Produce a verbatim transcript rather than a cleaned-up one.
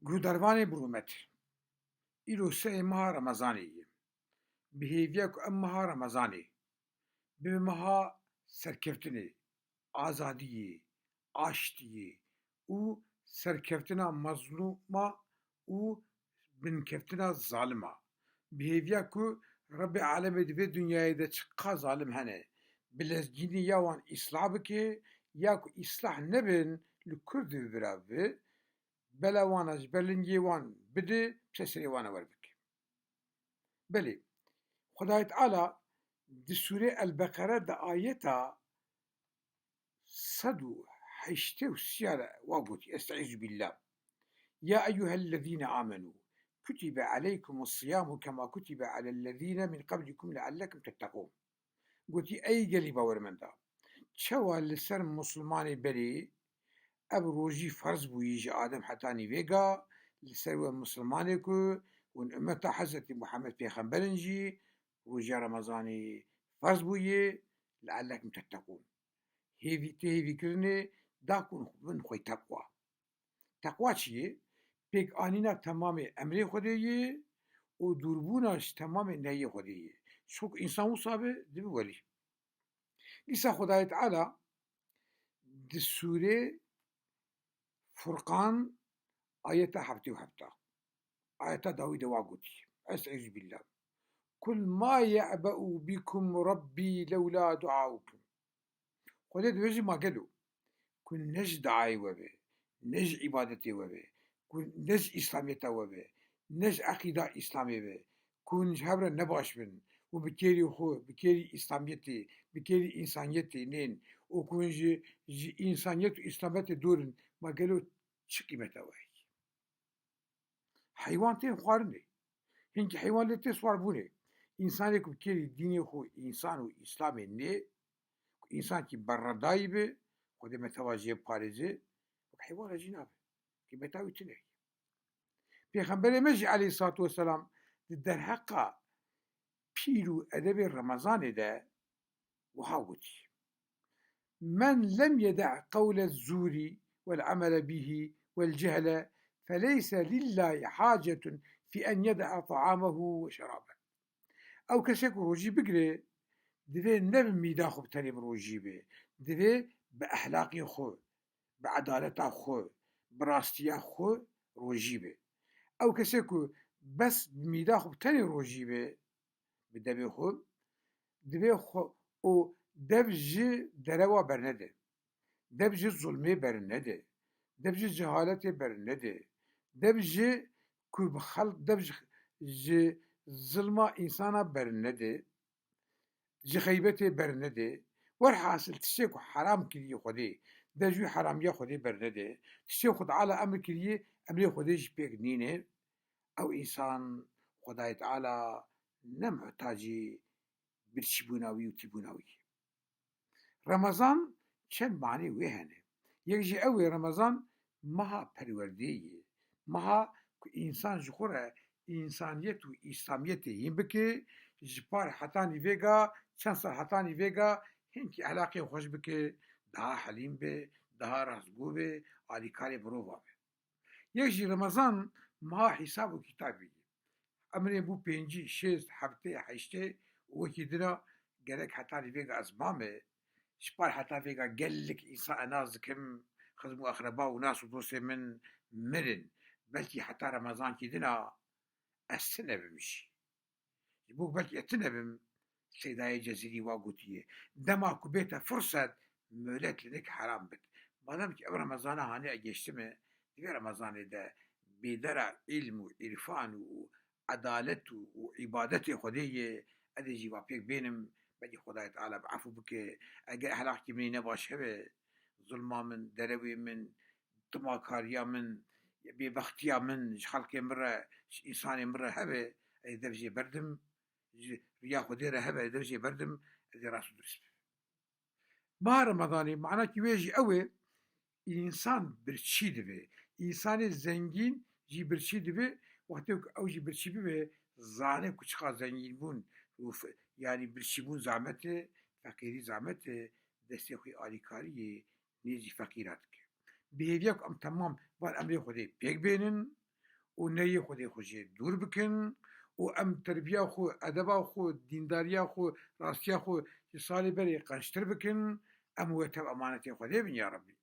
Guhdarvanê bi rûmet. Îro sê meha Remezanê ye. Bi hêviya ku em meha Remezanê bibe meha serkeftinê, azadiyê, aştiyê û serkeftina mezlûma û binkeftina zalima. Bi hêviya ku Rebbê alemê di vê dinyayê de çiqa zalim hene, bi lezgînî ya wan îslah bike, ya ku îslah nebin, li kur di bira bi, bela wana ji ber lingê wan bide, bi ser serê wana werbike. Belê, Xwedayê Teala di sûrê El-Beqere di ayeta sed û heştê û sê ya de wa gotî, Estaizu billah. Ya eyyuhellezîne amenû, kutibe aleykumus siyamu kema kutibe alellezîne min qablikum leallekum tettekûn. Gotî, ey gelî bawermenda, çawa li ser misilmanê berê ev rojî ferz bûyî ji Adem heta nîvêga, li ser we misilmanê ku hûn ummeta Hezretî Muhammed Pêxember in jî, rojiya Remezanê ferz bûyî, leallekum tettekûn. Hêvî, tê hêvîkirinê da ku hûn bin xwê teqwa. Teqwa çi ye? Pêkanîna temamê emrê Xwedê ye û dûrbûna ji temamê nehyê Xwedê ye. Çiqo ku însan wisa be, dibe welî. Dîsa Xwedayê Teala di sûrê Furqan ayeta heftê û heft, ayeta dawî de wa gotî, Estaizu billah. Kul ma ye'be'u bikum Rabbi lewla duaukum. Xwedê dibêje, ma gelo ku ne ji diayê we be, ne ji îbadetê we be, ku ne ji îslamiyeta we be, ne ji eqîda îslamê be, ku hûn ji hev re nebaş bin û bi kêrî xwe, bi kêrî îslamiyetê, bi kêrî însaniyetê nên û ku hûn ji, ji însaniyet û îslamiyetê dûr in, ma gelo çi qîmeta we heye? Heywan tên xwarinê. Hinkî heywan lê tê siwarbûnê. Însanê ku bi kêrî dînê xwe, însan û îslamê nê, ku însankî berredayî be, Xwedê me teva jê biparêze, wek heywana jî nabe. Qîmeta wî tune ye. Pêxemberê me jî aleyhissalatu vesselam di derheqa pîr û edebê Remezanê de wiha gotî, Men lem yede' qewle zûrî wel amele bihî wel cehle feleyse lillahî hacetun fî en yede'a ta'amehu ve şerabe. Ew kesê ku rojî bigire, divê ne bi mîda xwe bi tenê bi rojî be, divê bi ehlaqê xwe, bi edaleta xwe, bi rastiya xwe rojî be. Ew kesê ku bes bi mîda xwe bi tenê rojî be, bi devê xwe, divê xwe û dev ji derewa bernede. Dev ji zulmê bernede. Dev ji cehaletê bernede. Dev ji ku bi xelk, dev ji, ji zilma însana bernede. Ji xeybetê bernede. Werhasil tiştê ku heram kiriye Xwedê, dev ji wî heramiya Xwedê bernede. Tiştê Xwedê Teala emr kiriye, emrê Xwedê jî pêk nîne. Ew însan Xwedayê Teala ne muhtacî birçîbûna wî û tîbûna wî ye. Remezan çend manê wê hene. Yek jî ew ê Remezan meha perwerdeyê ye. Meha ku însan ji xwe re însaniyet û îslamiyetê hîn bike, ji par heta nîvêga, çend sal heta nîvêga hinkî ehlaqê xweş bike, daha helîm be, daha rastgo be, alîkarê mirova be. Yek jî Remezan meha hîsab û kitabê ye. Emrê bû pêncî, şêst, heftê, heştê û wekî dina gerek heta nîvêga ez mame, ji par heta vêga gelek însan ez nas dikim, xizm û eqreba û nas û dostê min mirin. Belkî heta Remazankî dina ez tune bim jî. Ji bo belkî ez tune bim, Seydayê Cezîrî wa gotiye, dema ku bête firset, molet li nik heram bit. Madem ki ev Remezana hanê e geştime, di vê Remezanê de bêdera îlm û îrfan û edalet û, û îbadetê Xwedê ye, ez ê jî va pêk bênim, belkî Xwedayê Teala bi efû bike, eger ehlaqkî min ê nebaş hebe, zulma min, derewê min, timakariya min, bêbextiya min ji xelkê min re, ji însanê min re hebe, ez ê dev jê berdim, ji riya Xwedê re hebe, ez ê dev jê berdim, ez ê rast û durist bim. Meha Remezanê, manakî wê jî ew ê, însan birçî dibe. Însanê zengîn jî birçî dibe, wextê ku ew jî birçî bibe, zane ku çiqas zengîn bûn û fe-, yanî birçîbûn zamet e, feqîrî zamet e, destê xwe alîkariyê nêzî feqîra dike. Bi hêviya ku em temam van emrê Xwedê pêk bênin, û neyê Xwedê xwe jê dûr bikin û em terbiya xwe, edeba xwe, dîndariya xwe, rastiya xwe ji salê berê qençtir bikin, em wê tev emanetê Xwedê bin ya Rebbî.